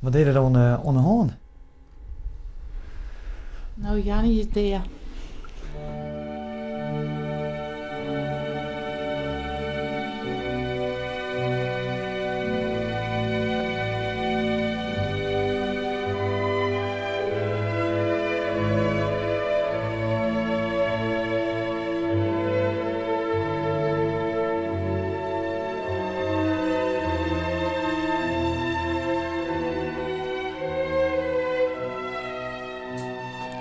Wat is der oan de hân? No, Janny is dea.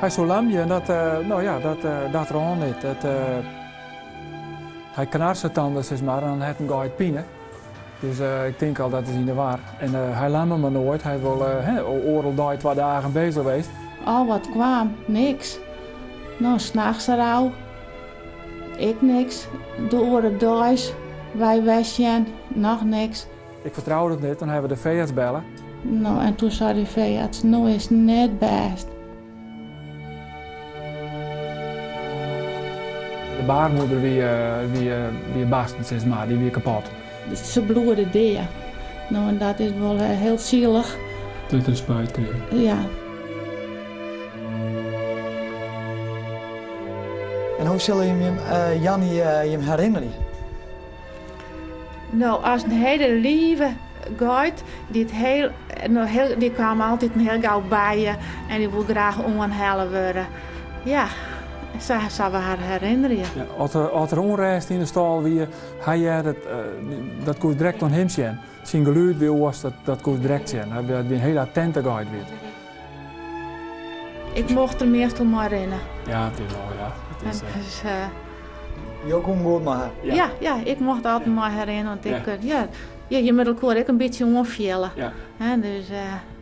Hy soe lamje en dat, no ja, dat, dat rûn net. Dat, hy knarsetande sis mar en dan hat in geit pine. Dus ik tink al dat is yn de war. En hy lamme mar noait. Hy wol oardel dei, twa dagen beuzich west. Oh, wat kwam? Niks. No, nachts rau. Ek niks. De oare deis, wy wer sjen, noch niks. Ik fertroude it net, dan hawwe we de feearts belle. No, en toen sei de feearts, no is it net bêst. De baarmoeder wie, wie, wie barsten, sis mar, dy wie kapot. Se bloede dea. No, en dat is wol hiel sielich. Dat er in spuit krige. Ja. En hoe sille jim jim Janny jim herinnerje? No, as in hiele lieve geit, dy't heel, no, heel, dy kwam altyd hiel gau by je en dy woe graach oanhelle wurde. Ja, sa sa we har herinnerje. Ja, as der, as der ûnrêst yn de stâl wie, hy hearde it, dat koe direkt oan him sjen. Syn gelûd wie oars, dat, dat koe direkt sjen. Hy wie in hiele attinte geit. Wie. Ik mocht der meastal mei rinne. Ja, it is wol, ja. It is, En dus, uh, Jo koene goed mei har? Ja, ja, ik mocht altyd mei har rinne, want ik, ja, ja, je moatte elkoar ek in bytsje oanfiele. Ja. Hè, dus uh,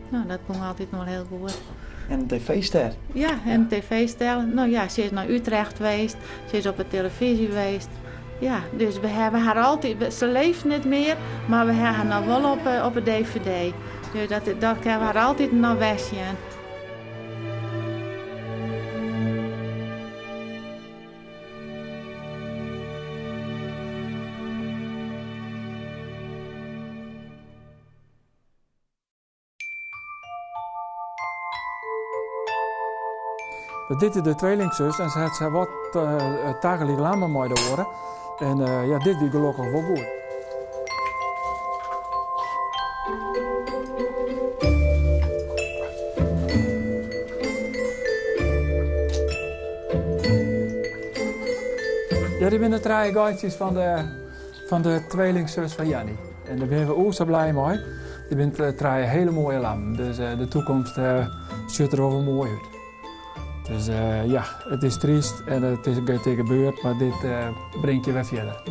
no, dat gong altyd wol hiel goed. En in tv-ster? Ja, en in tv-ster. No ja, se is nei Utrecht west, se is op de televyzje west. Ja, dus we hawwe har altyd, se leeft net mear, mar we hawwe har noch wol op, op de dvd. Dus dat, dat kinne we har altyd noch wer sjen. Dit is de tweelingzus en se hat se wat uh, tagelyk lamme mei de oare. En uh, ja, dit wie gelokkich wol goed. Ja, dit binne de trije geitsjes fan de, fan de tweelingzus fan Janny. En dêr binne we oer sa blij mei. Dit binne trije hiele moaie lammen, dus de toekomst sjocht der wol moai út. Dus ja, it is tryst en it is, it is gebeurd, mar dit bringt je wer fierder.